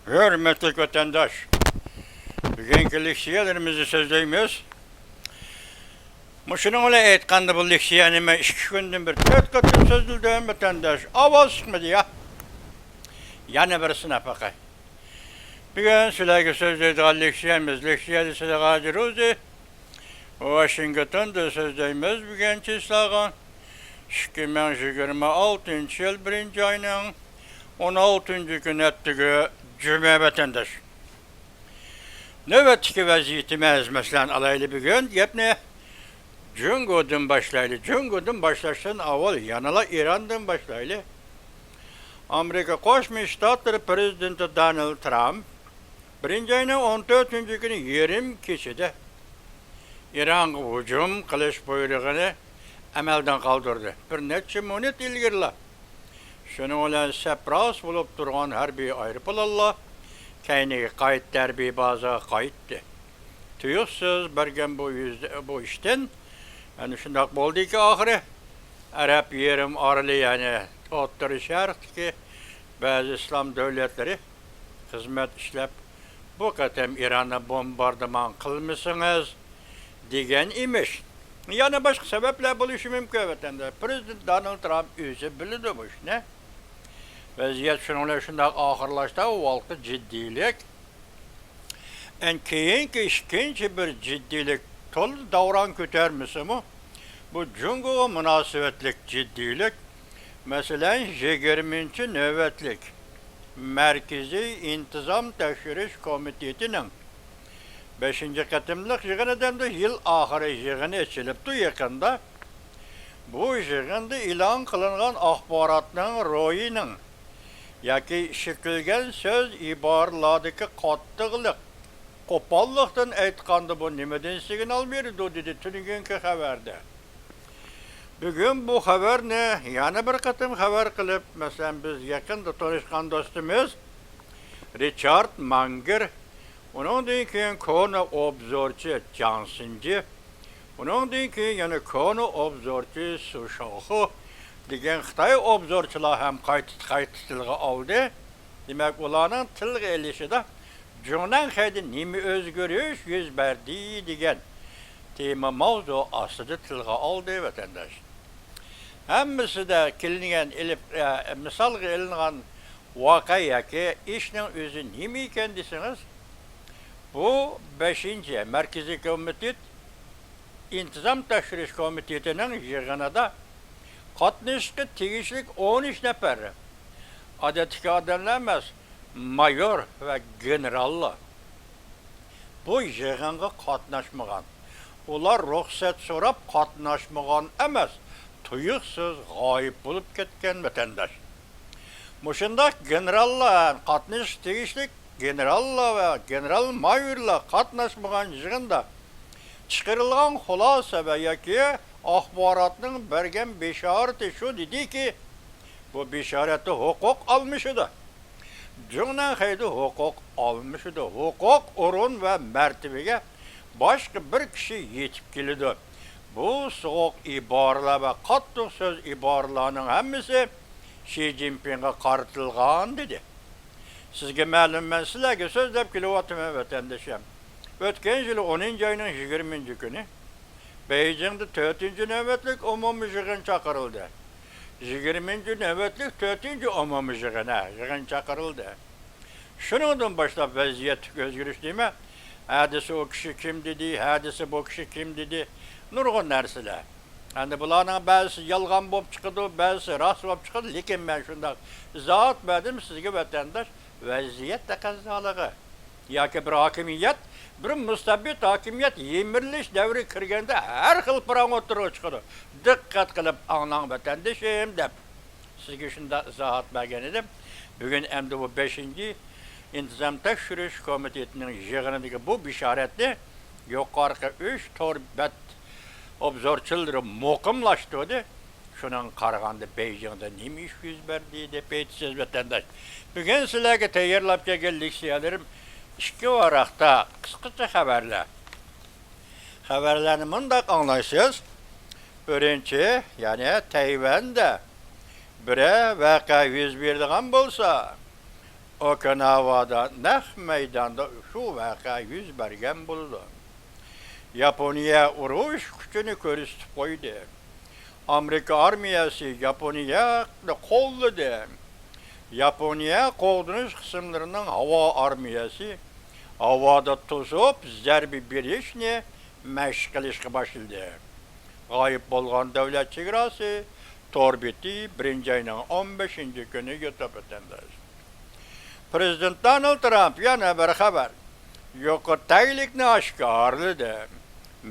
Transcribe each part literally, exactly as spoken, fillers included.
ھۆرمەتلىك ۋەتەنداش، بۈگۈنكى لېكسىيەلىرىمىزنى سۆزلەيمىز. مۇشۇنىڭ بىلەن ئېيتقاندا، بۇ لېكسىيەنى مەن ئىككى كۈندىن بىر تۆت قېتىم سۆزلىدىم، ۋەتەنداش. ئاۋاز چىقمىدى يا. يەنە بىرسى نەپەقە. بۈگۈن سىلەرگە سۆزلەيدىغان لېكسىيەمىز، لېكسىيە دېسە ھاجى روزى. ۋاشىنگتوندا سۆزلەيمىز بۈگۈن چىسلاغا. ئىككى مىڭ يىگىرمە ئالتىنچى يىل بىرىنچى ئاينىڭ ئون ئالتىنچى كۈنى، ئەتىگە جۈمە، ۋەتەنداش. نۆۋەتتىكى ۋەزىيىتىمىز، مەسىلەن، ئالايلى بۈگۈن گەپنى جۇڭگودىن باشلايلى. جۇڭگودىن باشلاشتىن ئاۋۋال يەنىلا ئىراندىن باشلايلى. ئامېرىكا قوشما شتاتلىرى پرېزىدېنتى دونالد ترامپ بىرىنچى ئاينىڭ ئون تۆتىنچى كۈنى يېرىم كېچىدە ئىرانغا ھۇجۇم قىلىش بۇيرۇقىنى ئەمەلدىن قالدۇردى. بىر نەچچە مىنۇت ئىلگىرىلا شۇنىڭ بىلەن سەپراس بولۇپ تۇرغان ھەربىي ئايروپىلانلار كەينىگە قايتتى، ھەربىي بازىغا قايتتى. تۇيۇقسىز بەرگەن بۇ يۈز-، بۇ ئىشتىن، ئەنە شۇنداق بولدىكى، ئاخىرى ئەرەب يېرىم ئارىلى، يەنى ئوتتۇرا شەرقتىكى بەزى ئىسلام دۆلەتلىرى خىزمەت ئىشلەپ، بۇ قېتىم ئىراننى بومباردىمان قىلمىسىڭىز دېگەن ئىمىش. يەنە باشقا سەۋەبلەر بولۇشى مۇمكىن، ۋەتەنداش. پرېزىدېنت دونالد ترامپ ئۆزى بىلىدۇ بۇ ئىشنى. ۋەزىيەت شۇنىڭ بىلەن شۇنداق ئاخىرلاشتى. ئاۋۋالقى جىددىيلىك، ئەن كېيىنكى ئىككىنچى بىر جىددىيلىك، تولا داۋراڭ كۆتەرمىسىمۇ، بۇ جۇڭگوغا مۇناسىۋەتلىك جىددىيلىك، مەسىلەن، يىگىرمىنچى نۆۋەتلىك مەركىزىي ئىنتىزام تەكشۈرۈش كومىتېتىنىڭ بەشىنچى قېتىملىق يىغىنىدا، ئەمدى يىل ئاخىرى يىغىنى ئېچىلىپتۇ يېقىندا. بۇ يىغىندا ئېلان قىلىنغان ئاخباراتنىڭ روھىنىڭ ياكى ئىشلىتىلگەن سۆز ئىبارىلەردىكى قاتتىقلىق، قوپاللىقتىن ئېيتقاندا، بۇ نېمىدىن سىگنال بېرىدۇ؟ دېدى تۈنۈگۈنكى خەۋەردە. بۈگۈن بۇ خەۋەرنى يەنە بىر قېتىم خەۋەر قىلىپ، مەسىلەن، بىز يېقىندا تونۇشقان دوستىمىز رىچارد مانگېر، ئۇنىڭدىن كېيىن كونا ئوبزورچى جاڭ سىنجى، ئۇنىڭدىن كېيىن يەنە كونا ئوبزورچى سۇ شاۋخۇ دېگەن خىتاي ئوبزورچىلار ھەم قايتا، قايتا تىلغا ئالدى. دېمەك، ئۇلارنىڭ تىلغا ئېلىشىدا جۇڭنەنخەيدە نېمە ئۆزگىرىش يۈز بەردى دېگەن تېما، ماۋزۇ ئاستىدا تىلغا ئالدى، ۋەتەنداش. ھەممىسىدە كېلىنگەن، ئېلىپ، ئە، مىسالغا ئېلىنغان ۋەقە ياكى ئىشنىڭ ئۆزى نېمە ئىكەن دېسىڭىز، بۇ بەشىنچى مەركىزىي كومىتېت ئىنتىزام تەكشۈرۈش كومىتېتىنىڭ يىغىنىدا قاتنىشىشقا تېگىشلىك ئون ئۈچ نەپەر، ئادەتتىكى ئادەملەر ئەمەس، مايور ۋە گېنېراللار بۇ يىغىنغا قاتناشمىغان. ئۇلار رۇخسەت سوراپ قاتناشمىغان ئەمەس، تۇيۇقسىز غايىب بولۇپ كەتكەن، ۋەتەنداش. مۇشۇنداق گېنېراللار، قاتنىشىشقا تېگىشلىك گېنېراللار ۋە گېنېرال مايورلار قاتناشمىغان يىغىندا چىقىرىلغان خۇلاسە ۋە ياكى ئاخباراتنىڭ بەرگەن بېشارىتى شۇ دېدىكى، بۇ بېشارەتتە ھوقۇق ئالمىشىدۇ. جۇڭنەنخەيدە ھوقۇق ئالمىشىدۇ. ھوقۇق، ئورۇن ۋە مەرتىۋىگە باشقا بىر كىشى يېتىپ كېلىدۇ. بۇ سوغۇق ئىبارىلەر ۋە قاتتىق سۆز ئىبارىلەرنىڭ ھەممىسى شى جىنپىڭغا قارىتىلغان، دېدى. سىزگە مەلۇم، مەن سىلەرگە سۆزلەپ كېلىۋاتىمەن، ۋەتەندىشىم. ئۆتكەن يىلى ئونىنچى ئاينىڭ يىگىرمىنچى كۈنى بېيجىڭدا تۆتىنچى نۆۋەتلىك ئومۇمىي يىغىن چاقىرىلدى. يىگىرمىنچى نۆۋەتلىك تۆتىنچى ئومۇمىي يىغىن، ھە، يىغىن چاقىرىلدى. شۇنىڭدىن باشلاپ ۋەزىيەتتىكى ئۆزگىرىش نېمە؟ ھە دېسە ئۇ كىشى كىم دېدى، ھە دېسە بۇ كىشى كىم دېدى، نۇرغۇن نەرسىلەر. ئەمدى بۇلارنىڭ بەزىسى يالغان بولۇپ چىقىدۇ، بەزىسى راست بولۇپ چىقىدۇ، لېكىن مەن شۇنداق ئىزاھات بەردىم سىزگە، ۋەتەنداش، ۋەزىيەت تەقەززالىقى. ياكى بىر ھاكىمىيەت، بىر مۇستەبىت ھاكىمىيەت يىمىرىلىش دەۋرىگە كىرگەندە ھەر خىل پىراڭ ئوتتۇرىغا چىقىدۇ. دىققەت قىلىپ ئاڭلاڭ، ۋەتەندىشىم، دەپ سىزگە شۇنداق ئىزاھات بەرگەن ئىدىم. بۈگۈن ئەمدى بۇ بەشىنچى ئىنتىزام تەكشۈرۈش كومىتېتىنىڭ يىغىنىدىكى بۇ بېشارەتنى يۇقىرىقى ئۈچ تور بەت ئوبزورچىلىرى مۇقىملاشتۇردى. شۇنىڭغا قارىغاندا، بېيجىڭدا نېمە ئىش يۈز بەردى دەپ ئېيتىسىز، ۋەتەنداش. بۈگۈن سىلەرگە تەييارلاپ كەلگەن لېكسىيەلىرىم ئىككى ۋاراقتا قىسقىچە خەۋەرلەر. خەۋەرلەرنى مۇنداق ئاڭلايسىز. بىرىنچى، يەنى تەيۋەندە بىرەر ۋەقە يۈز بېرىدىغان بولسا، ئوكىناۋادا نەق مەيداندا شۇ ۋەقە يۈز بەرگەن بولىدۇ. ياپونىيە ئۇرۇش كۈچىنى كۆرسىتىپ قويدى. ئامېرىكا ئارمىيەسى ياپونىيەنى قوللىدى. ياپونىيە قوغدىنىش قىسىملىرىنىڭ ھاۋا ئارمىيەسى ھاۋادا توسۇپ زەربە بېرىشنى مەشىق قىلىشقا باشلىدى. غايىب بولغان دۆلەت چېگراسى تور بېتى بىرىنچى ئاينىڭ ئون بەشىنچى كۈنى يوتۇپ ئۆتەمدىش. پىرېزىدېنت دونالد ترامپ يەنە بىر خەۋەر، يۇقىرى تەگلىكنى ئاشكارىلىدى.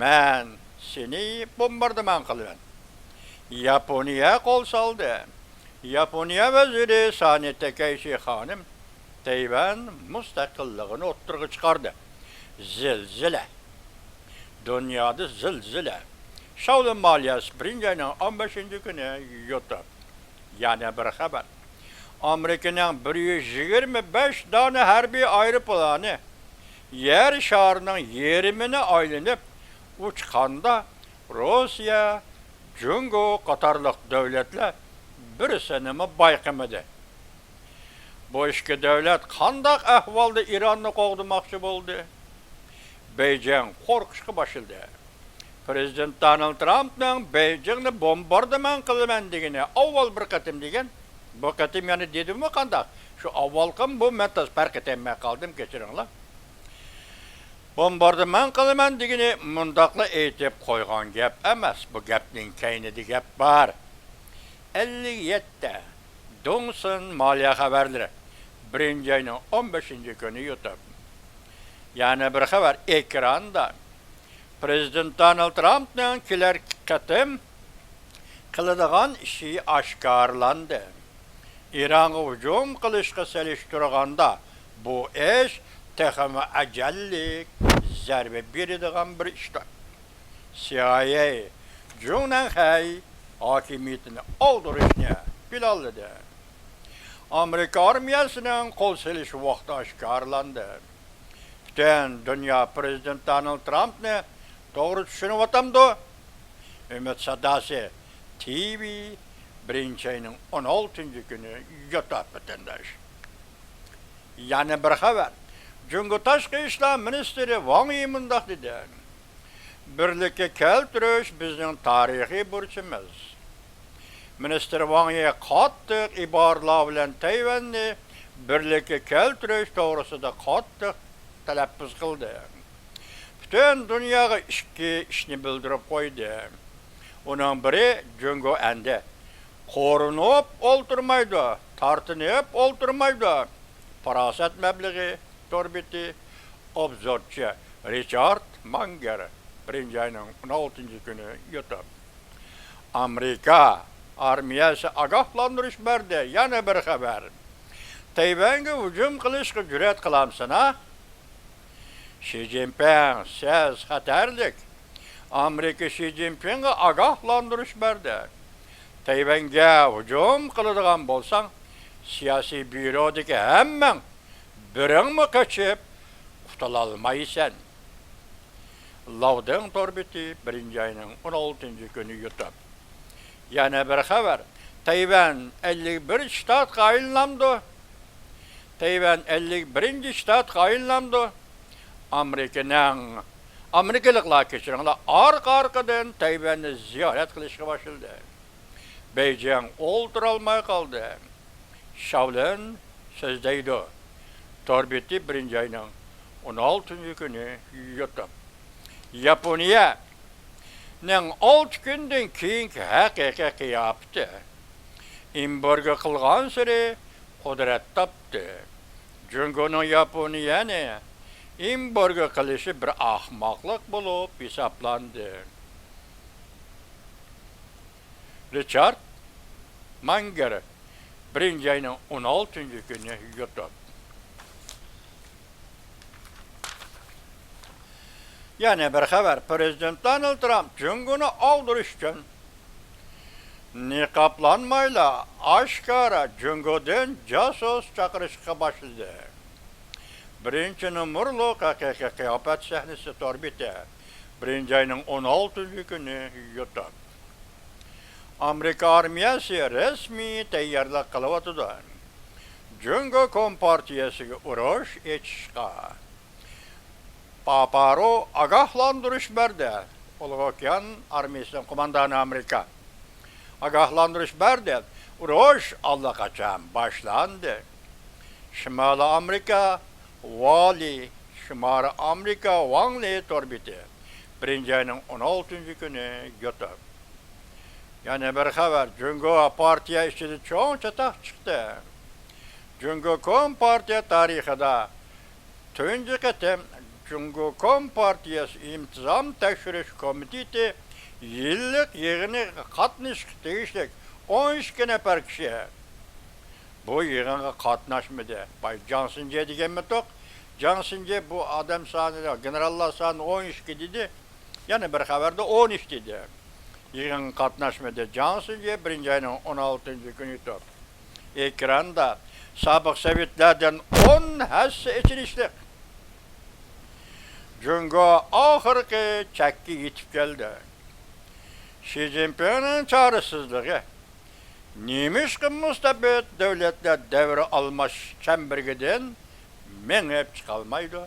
مەن سېنى بومباردىمان قىلىمەن. ياپونىيە قول سالدى. ياپونىيە ۋەزىرى سانى تەكەيشى خانىم تەيۋەن مۇستەقىللىقىنى ئوتتۇرىغا چىقاردى. زىلزىلە. دۇنيادا زىلزىلە. شاۋلىن مالىيەسى بىرىنچى ئاينىڭ ئون بەشىنچى كۈنى يوتۇپ. يەنە بىر خەۋەر. ئامېرىكىنىڭ بىر يۈز يىگىرمە بەش دانە ھەربىي ئايروپىلانى يەر شارىنىڭ يېرىمىنى ئايلىنىپ ئۇچقاندا، روسىيە، جۇڭگو قاتارلىق دۆلەتلەر بىرسىنىمۇ بايقىمىدى. بۇ ئىككى دۆلەت قانداق ئەھۋالدا ئىراننى قوغدىماقچى بولدى؟ بېيجىڭ قورقۇشقا باشلىدى. پىرېزىدېنت دونالد ترامپنىڭ بېيجىڭنى بومباردىمان قىلىمەن دېگىنى ئاۋۋال بىر قېتىم دېگەن، بۇ قېتىم يەنە دېدىمۇ قانداق؟ شۇ ئاۋۋالقىمۇ بۇ، مەن تازا پەرق ئېتەلمەي قالدىم، كەچۈرۈڭلار. بومباردىمان قىلىمەن دېگىنى مۇنداقلا ئېيتىپ قويغان گەپ ئەمەس، بۇ گەپنىڭ كەينىدە گەپ بار. ئەللىك يەتتە، دۇڭسىن مالىيە خەۋەرلىرى، بىرىنچى ئاينىڭ ئون بەشىنچى كۈنى يوتۇپ. يەنە بىر خەۋەر ئېكراندا. پىرېزىدېنت دونالد ترامپنىڭ كېلەر قېتىم قىلىدىغان ئىشى ئاشكارىلاندى. ئىرانغا ھۇجۇم قىلىشقا سېلىشتۇرغاندا، بۇ ئىش تېخىمۇ ئەجەللىك زەربە بېرىدىغان بىر ئىشتۇر. سىئايئېي جۇڭ نەنخەي ھاكىمىيىتىنى ئاغدۇرۇشنى پىلانلىدى. ئامېرىكا ئارمىيەسىنىڭ قول سېلىش ۋاقتى ئاشكارىلاندى. پۈتۈن دۇنيا پىرېزىدېنت دونالد ترامپنى توغرا چۈشىنىۋاتامدۇ؟ ئۈمىد ساداسى، تىۋى، بىرىنچى ئاينىڭ ئون ئالتىنچى كۈنى يوتاپ ۋەتەنداش. يەنە بىر خەۋەر. جۇڭگو تاشقى ئىشلار مىنىستىرى ۋاڭ يى مۇنداق دېدى، بىرلىككە كەلتۈرۈش بىزنىڭ تارىخىي بۇرچىمىز. مىنىستىر ۋاڭ يى قاتتىق ئىبارىلەر بىلەن تەيۋەننى بىرلىككە كەلتۈرۈش توغرىسىدا قاتتىق تەلەپپۇز قىلدى. پۈتۈن دۇنياغا ئىككى ئىشنى بىلدۈرۈپ قويدى. ئۇنىڭ بىرى جۇڭگو ئەمدى قورۇنۇپ ئولتۇرمايدۇ، تارتىنىپ ئولتۇرمايدۇ. پاراسەت مەبلىغى تور بېتى، ئوبزورچى رىچارد مانگېر، بىرىنچى ئاينىڭ ئون ئالتىنچى كۈنى يوتۇپ. ئامېرىكا ئارمىيەسى ئاگاھلاندۇرۇش بەردى. يەنە بىر خەۋەر. تەيۋەنگە ھۇجۇم قىلىشقا جۈرئەت قىلامسىنا؟ شى جىنپىڭ، سىز خەتەرلىك. ئامېرىكا شى جىنپىڭغا ئاگاھلاندۇرۇش بەردى. تەيۋەنگە ھۇجۇم قىلىدىغان بولساڭ، سىياسىي بيۇرودىكى ھەممەڭ بىرىڭمۇ قېچىپ قۇتۇلالمايسەن. لاۋدىڭ تور بېتى، بىرىنچى ئاينىڭ ئون ئالتىنچى كۈنى يوتۇپ. يەنە بىر خەۋەر. تەيۋەن ئەللىك بىر شتاتقا ئايلىنامدۇ؟ تەيۋەن ئەللىك بىرىنچى شتاتقا ئايلىنامدۇ؟ ئامېرىكىنىڭ، ئامېرىكىلىقلار، كەچۈرۈڭلار، ئارقا-ئارقىدىن تەيۋەننى زىيارەت قىلىشقا باشلىدى. بېيجىڭ ئولتۇرالماي قالدى. شاۋلىن سۆزلەيدۇ. تور بېتى، بىرىنچى ئاينىڭ ئون ئالتىنچى كۈنى يوتۇپ. ياپونىيەنىڭ ئالتە كۈندىن كېيىنكى ھەقىقىي قىياپىتى ئېمبارگو قىلغانسېرى قۇدرەت تاپتى. جۇڭگونىڭ ياپونىيەنى ئېمبارگو قىلىشى بىر ئەخمەقلىق بولۇپ ھېسابلاندى. رىچارد مانگېر، بىرىنچى ئاينىڭ ئون ئالتىنچى كۈنى يوتۇپ. يەنە بىر خەۋەر. پىرېزىدېنت دونالد ترامپ جۇڭگونى ئاغدۇرۇش ئۈچۈن نىقابلانمايلا ئاشكارا جۇڭگودىن جاسۇس چاقىرىشقا باشلىدى. بىرىنچى نومۇرلۇق ھەقىقىي قىياپەت سەھنىسى تور بېتى، بىرىنچى ئاينىڭ ئون ئالتىنچى كۈنى يوتۇپ. ئامېرىكا ئارمىيەسى رەسمىي تەييارلىق قىلىۋاتىدۇ. جۇڭگو كومپارتىيەسىگە ئۇرۇش ئېچىشقا پاپارو ئاگاھلاندۇرۇش بەردى. ئۇلۇغ ئوكيان ئارمىيىسىنىڭ قوماندانى ئامېرىكا ئاگاھلاندۇرۇش بەردى. ئۇرۇش ئاللىقاچان باشلاندى. شىمالىي ئامېرىكا ۋالىي، شىمالىي ئامېرىكا ۋاڭ لې تور بېتى، بىرىنچى ئاينىڭ ئون ئالتىنچى كۈنى يۇتۇپ. يەنە بىر خەۋەر، جۇڭگو پارتىيە ئىچىدە چوڭ چاتاق چىقتى. جۇڭگو كومپارتىيە تارىخىدا تۇنجى قېتىم جۇڭگو كومپارتىيەسى ئىنتىزام تەكشۈرۈش كومىتېتى يىللىق يىغىنىغا قاتنىشىشقا تېگىشلىك ئون ئىككى نەپەر كىشى بۇ يىغىنغا قاتناشمىدى. باي جاڭ سىنجې دېگەنمىتۇق؟ جاڭ سىنجې بۇ ئادەم سانى، گېنېراللار سانى ئون ئىككى دېدى. يەنە بىر خەۋەردە ئون ئۈچ دېدى. يىغىنغا قاتناشمىدى. جاڭ سىنجې بىرىنچى ئاينىڭ ئون ئالتىنچى كۈنى يۇتۇپ. ئېكراندا سابىق سوۋېتلەردىن ئون ھەسسە ئېچىنىشلىق. جۇڭگو ئاخىرقى چەككە يېتىپ كەلدى. شى جىنپىڭنىڭ چارىسىزلىقى. نېمىشقا مۇستەبىت دۆلەتلەر دەۋر ئالماش چەمبىرىكىدىن مېڭىپ چىقالمايدۇ؟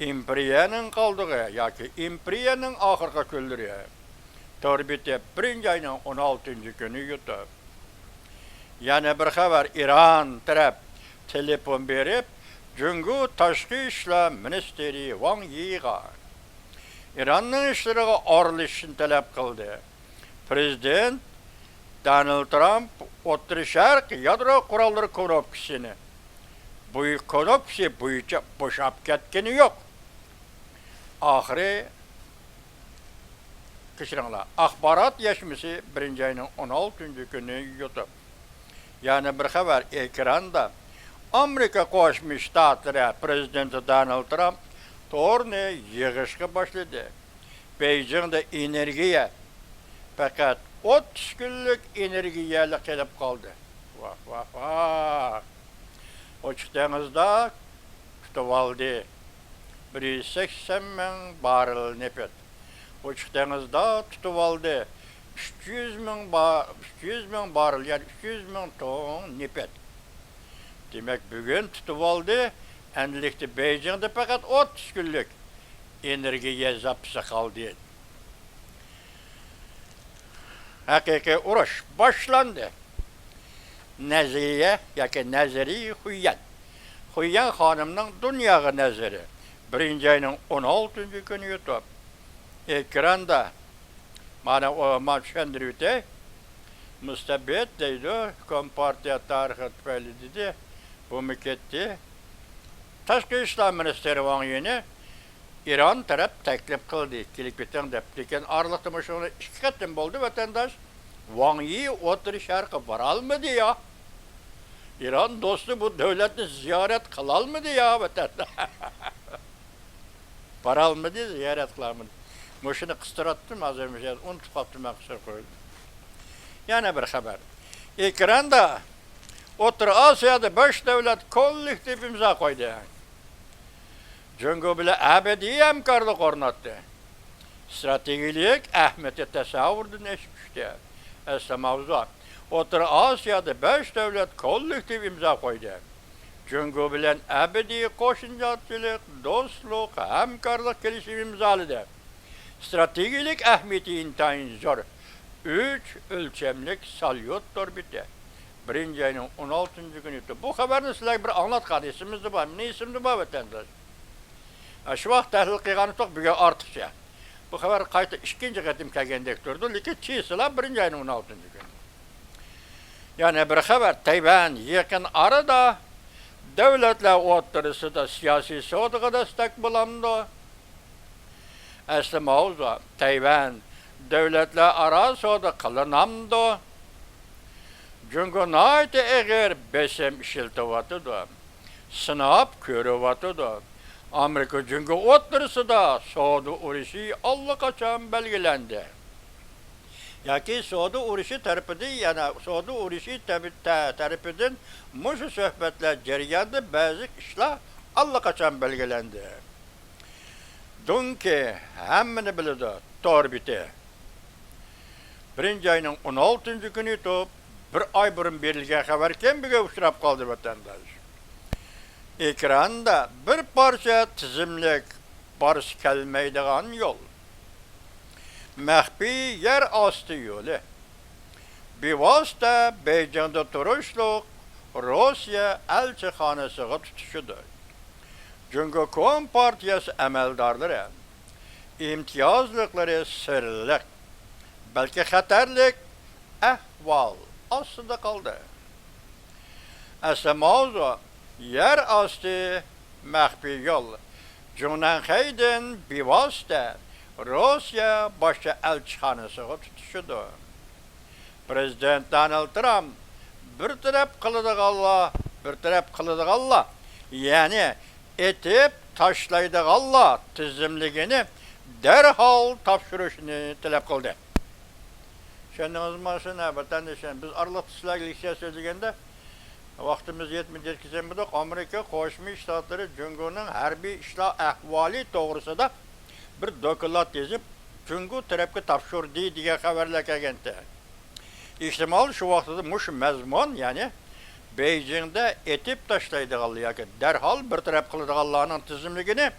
ئىمپېرىيەنىڭ قالدۇقى ياكى ئىمپېرىيەنىڭ ئاخىرقى كۈنلىرى. تور بېتى، بىرىنچى ئاينىڭ ئون ئالتىنچى كۈنى يۇتۇپ. يەنە بىر خەۋەر، ئىران تەرەپ تېلېفون بېرىپ، جۇڭگو تاشقى ئىشلار مىنىستىرى ۋاڭ يىغا ئىراننىڭ ئىشلىرىغا ئارىلىشىشنى تەلەپ قىلدى. پىرېزىدېنت دونالد ترامپ ئوتتۇرا شەرق يادرو قوراللىرى كۇنۇپكىسىنى، بۇ كۇنۇپكىسى بويىچە بوشاپ كەتكىنى يوق. ئاخىرى، كەچۈرۈڭلار، ئاخبارات يەشمىسى بىرىنچى ئاينىڭ ئون ئالتىنچى كۈنى يۇتۇپ. يەنە بىر خەۋەر ئېكراندا. ئامېرىكا قوشما شتاتلىرى پىرېزىدېنتى دونالد ترامپ تورنى يىغىشقا باشلىدى. بېيجىڭدا ئېنېرگىيە، پەقەت ئوتتۇز كۈنلۈك ئېنېرگىيەلا قېلىپ قالدى. ۋاھ، ۋاھ، ۋاھ! ئوچۇق دېڭىزدا تۇتۇۋالدى بىر يۈز سەكسەن مىڭ باررېل نېفىت. ئوچۇق دېڭىزدا تۇتۇۋالدى ئۈچ يۈز مىڭ با-، ئۈچ يۈز مىڭ باررېل، يەنى ئۈچ يۈز مىڭ توننا نېفىت. دېمەك، بۈگۈن تۇتۇۋالدى، ئەمدىلىكتە بېيجىڭدا پەقەت ئوتتۇز كۈنلۈك ئېنېرگىيە زاپىسى قالدى. ھەقىقىي ئۇرۇش باشلاندى. نەزەرىيە ياكى نەزەرىي خۇييەن. خۇييەن خانىمنىڭ دۇنياغا نەزىرى. بىرىنچى ئاينىڭ ئون ئالتىنچى كۈنى يۇتۇپ. ئېكراندا. مانا ئۇ، مانا چۈشەندۈرۈۋېتەي. مۇستەبىت دەيدۇ، كومپارتىيە تارىخى تۈپەيلى دېدى. بۇمۇ كەتتى. تاشقى ئىشلار مىنىستىرى ۋاڭ يىنى ئىران تەرەپ تەكلىپ قىلدى، كېلىپ كېتىڭ دەپ. لېكىن ئارىلىقتا مۇشۇنى ئىككى قېتىم بولدى، ۋەتەنداش. ۋاڭ يى ئوتتۇرا شەرققە بارالمىدى يا. ئىران دوستى بۇ دۆلەتنى زىيارەت قىلالمىدى يا، ۋەتەنداش. بارالمىدى، زىيارەت قىلالمىدى. مۇشۇنى قىستۇراتتىم، ھازىر مۇشۇ يەردە ئۇنتۇپ قاپتىمەن، قىستۇرۇپ قويدۇم. يەنە بىر خەۋەر. ئېكراندا ئوتتۇرا ئاسىيادا بەش دۆلەت كوللېكتىپ ئىمزا قويدى. جۇڭگو بىلەن ئەبەدىي ھەمكارلىق ئورناتتى. ئىستراتېگىيەلىك ئەھمىيىتى تەسەۋۋۇردىن ئېشىپ چۈشتى. ئەسلى ماۋزۇ، ئوتتۇرا ئاسىيادا بەش دۆلەت كوللېكتىپ ئىمزا قويدى. جۇڭگو بىلەن ئەبەدىي قوشنىچىلىق، دوستلۇق، ھەمكارلىق كېلىشىمى ئىمزالىدى. ئىستراتېگىيەلىك ئەھمىيىتى ئىنتايىن زور ئۈچ ئۆلچەملىك ساليۇت تور بېتى. بىرىنچى ئاينىڭ ئون ئالتىنچى كۈنى يۇتۇپ. بۇ خەۋەرنى سىلەرگە بىر ئاڭلاتقان، ئېسىمىزدە بار، مېنىڭ ئېسىمدە بار، ۋەتەنداش. ئاشۇ ۋاقىت تەھلىل قىلغان ئىدۇق، بۈگۈن ئارتۇقچە. بۇ خەۋەر قايتا ئىككىنچى قېتىم كەلگەندەك تۇرىدۇ، لېكىن چىسلا بىرىنچى ئاينىڭ ئون ئالتىنچى كۈنى. يەنە بىر خەۋەر، تەيۋەن يېقىن ئارىدا دۆلەتلەر ئوتتۇرىسىدا سىياسىي سودىغا دەستەك بولامدۇ؟ ئەسلى ماۋزۇ، تەيۋەن دۆلەتلەر ئارا سودا قىلىنامدۇ؟ جۇڭگو ناھايىتى ئېغىر بېسىم ئىشلىتىۋاتىدۇ، سىناپ كۆرۈۋاتىدۇ. ئامېرىكا جۇڭگو ئوتتۇرىسىدا سودا ئۇرۇشى ئاللىقاچان بەلگىلەندى. ياكى سودا ئۇرۇشى تەرىپىدىن، يەنە سودا ئۇرۇشى تەبى-، تە-، تەرىپىدىن مۇشۇ سۆھبەتلەر جەريانىدا بەزى ئىشلار ئاللىقاچان بەلگىلەندى. دۇڭكى ھەممىنى بىلىدۇ، تور بېتى. بىرىنچى ئاينىڭ ئون ئالتىنچى كۈنى يۇتۇپ، بىر ئاي بۇرۇن بېرىلگەن خەۋەركەن، بۈگۈن ئۇچراپ قالدى، ۋەتەنداش. ئېكراندا بىر پارچە تىزىملىك، بارسا كەلمەيدىغان يول. مەخپىي يەر ئاستى يولى بىۋاسىتە بېيجىڭدا تۇرۇشلۇق روسىيە ئەلچىخانىسىغا تۇتىشىدۇ. جۇڭگو كومپارتىيەسى ئەمەلدارلىرى ئىمتىيازلىقلىرى سىرلىق، بەلكى خەتەرلىك ئەھۋال ئاستىدا قالدى. ئەسلى ماۋزۇ يەر ئاستى مەخپىي يول جۇڭنەنخەيدىن بىۋاسىتە روسىيە باش ئەلچىخانىسىغا تۇتىشىدۇ. پرېزىدېنت دونالد ترامپ بىر تەرەپ قىلىدىغانلار، بىر تەرەپ قىلىدىغانلار، يەنى ئېتىپ تاشلايدىغانلار تىزىملىكىنى دەرھال تاپشۇرۇشنى تەلەپ قىلدى. چۈشەندىڭىزمۇ شۇنى، ۋەتەندىشىم؟ بىز ئارىلىقتا سىلەرگە لېكسىيە سۆزلىگەندە، ۋاقتىمىز يەتمىدى، يەتكۈزەلمىدۇق. ئامېرىكا قوشما شتاتلىرى جۇڭگونىڭ ھەربىي ئىشلار ئەھۋالى توغرىسىدا بىر دوكلات يېزىپ، جۇڭگو تەرەپكە تاپشۇردى دېگەن خەۋەرلەر كەلگەنتى. ئېھتىمال شۇ ۋاقتىدا مۇشۇ مەزمۇن، يەنى بېيجىڭدا ئېتىپ تاشلايدىغانلار ياكى دەرھال بىر تەرەپ قىلىدىغانلارنىڭ تىزىملىكىنى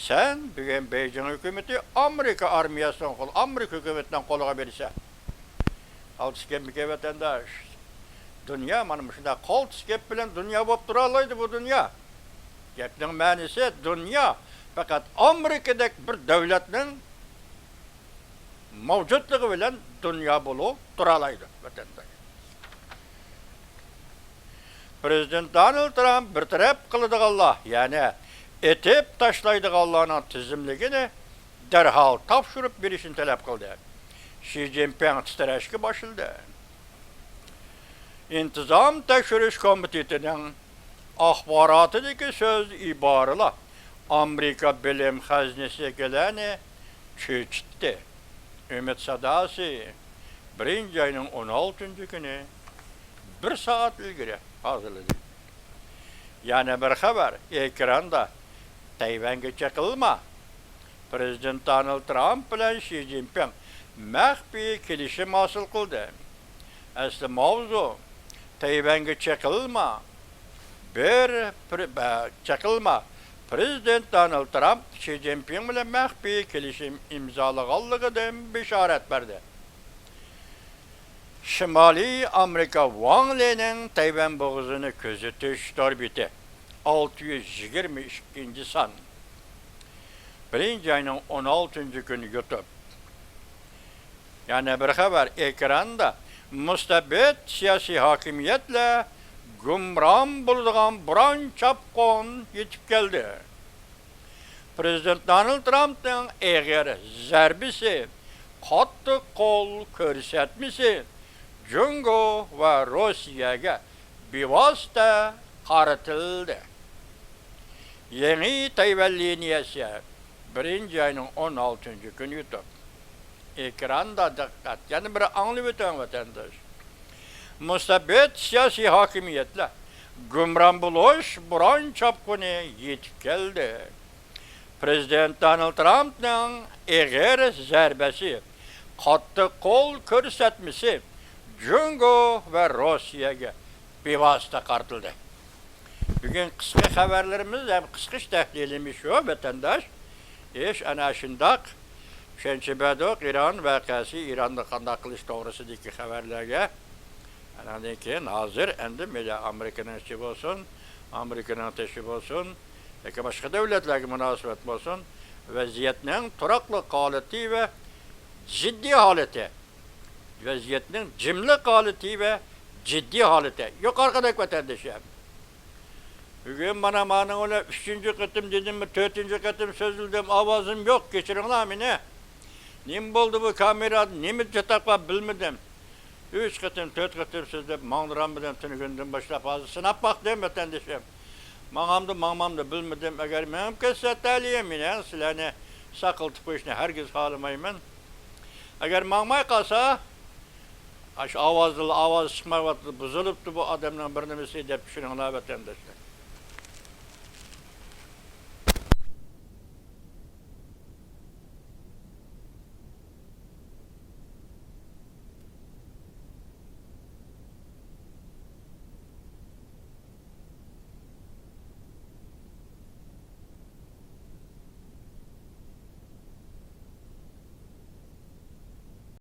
سەن بۈگۈن بېيجىڭ ھۆكۈمىتى ئامېرىكا ئارمىيەسىنىڭ قول-، ئامېرىكا ھۆكۈمىتىنىڭ قولىغا بېرىسەن. قالتىس گەپمىكەن، ۋەتەنداش؟ دۇنيا مانا مۇشۇنداق قالتىس گەپ بىلەن دۇنيا بولۇپ تۇرالايدۇ بۇ دۇنيا. گەپنىڭ مەنىسى، دۇنيا پەقەت ئامېرىكىدەك بىر دۆلەتنىڭ مەۋجۇتلۇقى بىلەن دۇنيا بولۇپ تۇرالايدۇ، ۋەتەنداش. پرېزىدېنت دونالد ترامپ بىر تەرەپ قىلىدىغانلار، يەنى ئېتىپ تاشلايدىغانلارنىڭ تىزىملىكىنى دەرھال تاپشۇرۇپ بېرىشنى تەلەپ قىلدى. شى جىنپىڭ تىترەشكە باشلىدى. ئىنتىزام تەكشۈرۈش كومىتېتىنىڭ ئاخباراتىدىكى سۆز ئىبارىلەر ئامېرىكا بىلىم خەزنىسىدىكىلەرنى چۆچۈتتى. ئۈمىد ساداسى بىرىنچى ئاينىڭ ئون ئالتىنچى كۈنى بىر سائەت ئىلگىرى ھازىرلىدى. يەنە بىر خەۋەر ئېكراندا. تەيۋەنگە چېقىلما. پرېزىدېنت دونالد ترامپ بىلەن شى جىنپىڭ مەخپىي كېلىشىم ھاسىل قىلدى. ئەسلى ماۋزۇ، تەيۋەنگە چېقىلما. بىر پر-، بە-، چېقىلما. پرېزىدېنت دونالد ترامپ شى جىنپىڭ بىلەن مەخپىي كېلىشىم ئىمزالىغانلىقىدىن بېشارەت بەردى. شىمالىي ئامېرىكا ۋاڭ لېنىڭ تەيۋەن بوغۇزىنى كۆزىتىش تور بېتى، ئالتە يۈز يىگىرمە ئىككىنچى سان. بىرىنچى ئاينىڭ ئون ئالتىنچى كۈنى يۇتۇپ. يەنە بىر خەۋەر ئېكراندا. مۇستەبىت سىياسىي ھاكىمىيەتلەر گۇمران بولىدىغان بوران چاپقۇن يېتىپ كەلدى. پرېزىدېنت دونالد ترامپنىڭ ئېغىر زەربىسى، قاتتىق قول كۆرسەتمىسى جۇڭگو ۋە روسىيەگە بىۋاسىتە قارىتىلدى. يېڭى تەيۋەن لىنىيەسى، بىرىنچى ئاينىڭ ئون ئالتىنچى كۈنى يۇتۇپ. ئېكراندا دىققەت، يەنە بىر ئاڭلىۋېتىڭ، ۋەتەنداش. مۇستەبىت سىياسىي ھاكىمىيەتلەر گۇمران بولۇش بوران چاپقۇنى يېتىپ كەلدى. پرېزىدېنت دونالد ترامپنىڭ ئېغىر زەربىسى، قاتتىق قول كۆرسەتمىسى جۇڭگو ۋە روسىيەگە بىۋاسىتە قارىتىلدى. بۈگۈن قىسقا خەۋەرلىرىمىز ھەم قىسقىچە تەھلىلىمىز شۇ، ۋەتەنداش. ئىش ئەنە شۇنداق. چۈشەنچە بەردۇق ئىران ۋەقەسى، ئىراندا قانداق قىلىش توغرىسىدىكى خەۋەرلەرگە. ئانىڭدىن كېيىن ھازىر ئەمدى مەيلى ئامېرىكىنىڭ ئىچى بولسۇن، ئامېرىكىنىڭ تېشى بولسۇن، ياكى باشقا دۆلەتلەرگە مۇناسىۋەت بولسۇن، ۋەزىيەتنىڭ تۇراقلىق ھالىتى ۋە جىددىي ھالىتى، ۋەزىيەتنىڭ جىملىق ھالىتى ۋە جىددىي ھالىتى. يۇقىرىقىدەك، ۋەتەندىشىم. بۈگۈن مانا مانىڭ بىلەن ئۈچىنچى قېتىم دېدىممۇ، تۆتىنچى قېتىم سۆزلىدىم، ئاۋازىم يوق، كەچۈرۈڭلار مېنى. نېمە بولدى بۇ كامېرا، نېمە چاتاق بار بىلمىدىم. ئۈچ قېتىم، تۆت قېتىم سۆزلەپ ماڭدۇرالمىدىم تۈنۈگۈندىن باشلاپ، ھازىر سىناپ باقتىم، ۋەتەندىشىم. ماڭامدۇ، ماڭمامدۇ بىلمىدىم. ئەگەر مېڭىپ كەتسە تەلىيىم، مېنىڭ سىلەرنى ساقلىتىپ قويۇشنى ھەرگىز خالىمايمەن. ئەگەر ماڭماي قالسا، ئاشۇ ئاۋازدىلا ئاۋاز چىقمايۋاتىدۇ، بۇزۇلۇپتۇ بۇ ئادەمنىڭ بىر نېمىسى دەپ چۈشىنىڭلار، ۋەتەنداشلار.